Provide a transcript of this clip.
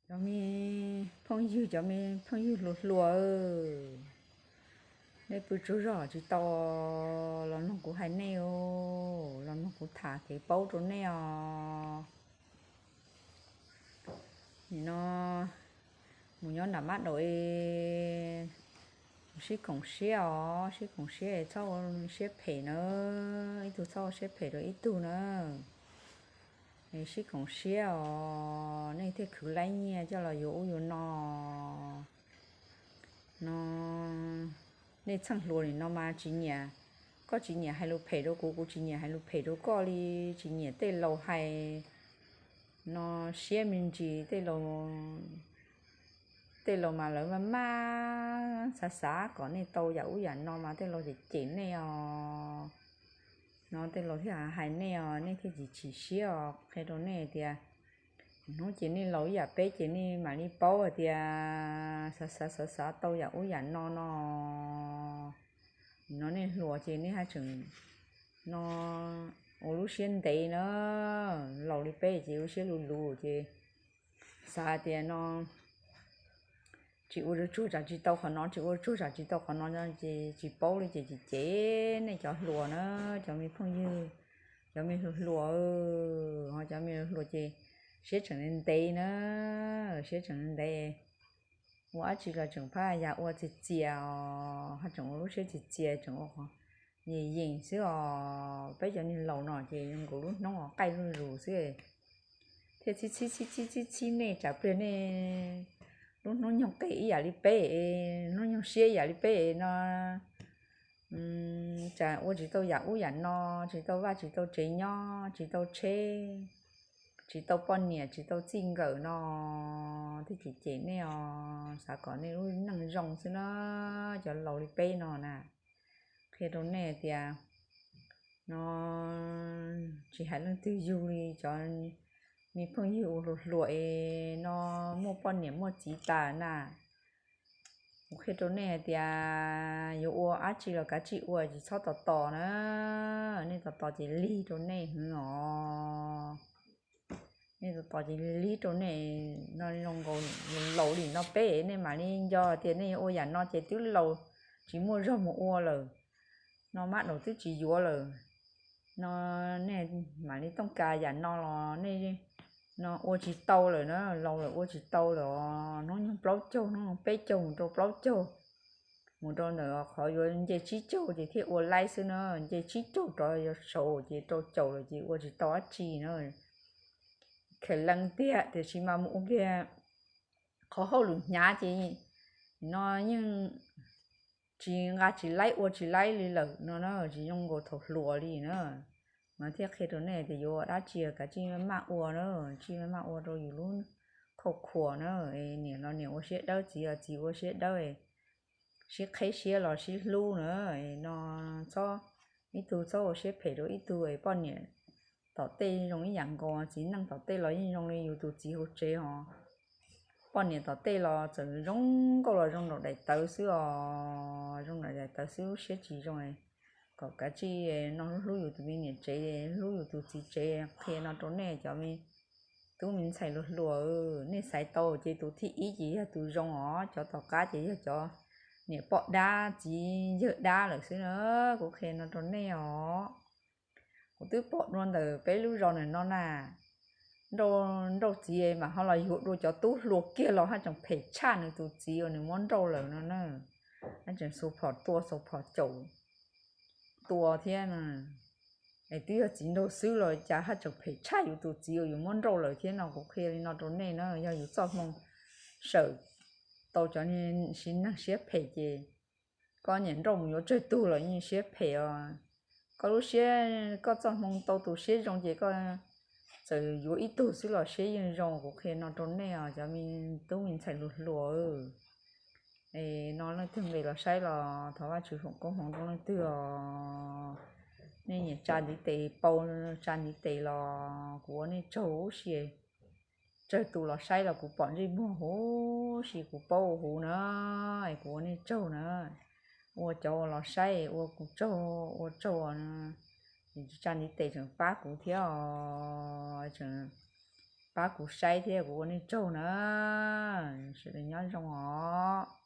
Cov me phooj ywg, cov me phooj ywg hluas hluas, nej pw tsaug zog tsis tau los mloog kuv hais nej, los mloog kuv tham kev paub rau nej os. Nim no mus nyob nram mab daum es sib koom siab os, sib koom siab es txhob ua siab phem na, ib tug txhob ua siab phem rau ib tug na. Sib koom siab os, nej thiaj khwv laib nyiaj coj los yuav ub yuav no. No nej txheej hluas nim no mas tsis nyiam, koj tsis nyiam hais lus phem rau kuv, kuv tsis nyiam hais lus phem rau koj li, tsis nyiam tej laus hais no siab me ntsis, tej laus mas lawv maj maj xav xav kom nej tau yam ub yam no mas tej laus cem cem nej os. No tej laus thiaj hais nej os, nej thiaj tsis chim siab os. Qhia rau nej tias hnub ces nej laus ib yam peb ces nej mam li paub hais tias xav xav xav xav tau yam ub yam no no. No nej hluas ces nej haj tseem no ua lub siab ntev na, laus li peb ces ua siab luv luv ces xav tias no tsis ua tsuag tsam tsis tau qhov no, tsis ua tsuag tsam tsis tau qhov no ces tsis paub li ces cem cem nej cov hluas na, cov me phooj ywg, cov me hluas hluas, ho cov me hluas ces siab tseem ntev na, siab tseem ntev. Ua dab tsi los tseem phab yam ua txias txias os, ho tseem ua lub siab txias txias, tseem ua qhov yees yees xwb os. Peb cov niag laus no ces zoo nkaus lub hnub qaij zuj zus xwb, thiaj txhib txhib txhib txhib txhib nej tsam pliag nej lub hnub nyoog qis ib yam li peb, hnub nyoog siab ib yam li peb no. Tsam ua tsis tau yam ub yam no, tsis tau vaj tsis tau tsev nyob, tsis tau tsheb, tsis tau poj niam tsis tau txij nkawm no, thiaj cem cem nej os, xav kom nej lub neej zoo xwb na. Cov laus li peb no na, qhia rau nej tias no tsis hais leej twg yug li, cov me phooj ywg ua hluas hluas es no muaj poj niam muaj txiv tas na, kuv qhia rau nej hais tias yuav ua dab tsi los kav tsij ua, tsis txhob tos tos na. Nej tos tos ces lig rau nej hwv os. Nej tos tos ces lig rau nej no. Zoo nkaus laus li no peb nej mam li nco tias nej yuav ua yam no ces twb laus tsis muaj zog mus ua lawm, no mab daum twb tsis yuav lawm, no nej mam li tooj kas yam no los nej no ua tsis tau lawm na, laus lawm ua tsis tau lawm os. Hnub nyoog plaub caug, hnub nyoog peb caug mus rau plaub caug, mus rau ntawm qhov yuav nce tsib caug ces thiaj ua laib xwb na. Nce tsib caug rov yuav saud ces rau caum lawm ces ua tsis tau dab tsi na. Khaws lees tiag tiam sis mas mus ua kiag qhov hauj lwm hnyav ces no yeej tsis nqa tsis laib ua tsis laib li lawm no na, tsis zoo nkaus thaum hluas li na. Mas thiaj qhia rau nej tias yuav ua dab tsi kav tsij maj ua na, tsij maj ua rau yus lub khauj khuas na. Niam los niam ua siab dawb, txiv los txiv ua siab dawb, sib qheb siab los sib hlub na. No txhob, ib tug txhob ua siab phem rau ib tug. Poj niam tom tej zoo ib yam nkaus, txiv neej tom tej los yeej zoo li yus tus txiv hauv tsev hos. Poj niam tom tej los txawm zoo nkauj los zoo nraum daim tawv xwb os, zoo nraum daim tawv xwb, lub siab tsis zoo. Kom kav tsij no hlub yus tus me niam tsev, hlub yus tus txiv tsev. Qhia no rau nej cov me tub me ntxhais hluas hluas, nej xaiv tau ces tus thib ib ces yog tus zoo os, cov tom qab ces yog cov niam poj dab txiv yawg dab lawm xwb na. Kuv qhia no rau nej os. Kuv twb pom dua ntawm peb lub zos ntawm no na, nrauj txiv mas ho los yuav dua cov tub hluas kiag los haj tseem phem tshaj nws tus txiv uas nws muab nrauj lawm no na. Haj tseem xuas phom tua, xuas phom caum tua thiab. Es twb yog txiv nraug xwb los cas haj tseem phem tshaj yus tus txiv uas yus muab nrauj lawm thiab no. Kuv qhia li no rau nej na, yog yus txoj hmoo sawm tau cov siv neeg siab phem ces koj niam nrauj mus yuav tsawg tug los yeej siab phem os. Koj lub siab, koj txoj hmoo tau tus siab zoo ces koj txawm yuav ib tug xwb los siab yeej zoo. Kuv qhia no rau nej os, cov me tub me ntxhais hluas hluas. Es no leej twg nqis los saib los thov Vajtswv foom koob hmoov rau leej twg os. Nej nyiam tsa ntiv tes pau, tsa ntiv tes los kuv ua nej tsaug huv si. Tsawg tus los saib los kuv pom ntsej muag huv si, kuv paub ua huv na, es kuv ua nej tsaug na. Ua cov uas los saib ua kuv tsaug, ua tsaug. Tsa ntiv tes tseem pab kuv thiab os, tseem pab kuv saib thiab kuv ua nej tsaug na. Sawv daws nyob zoo os.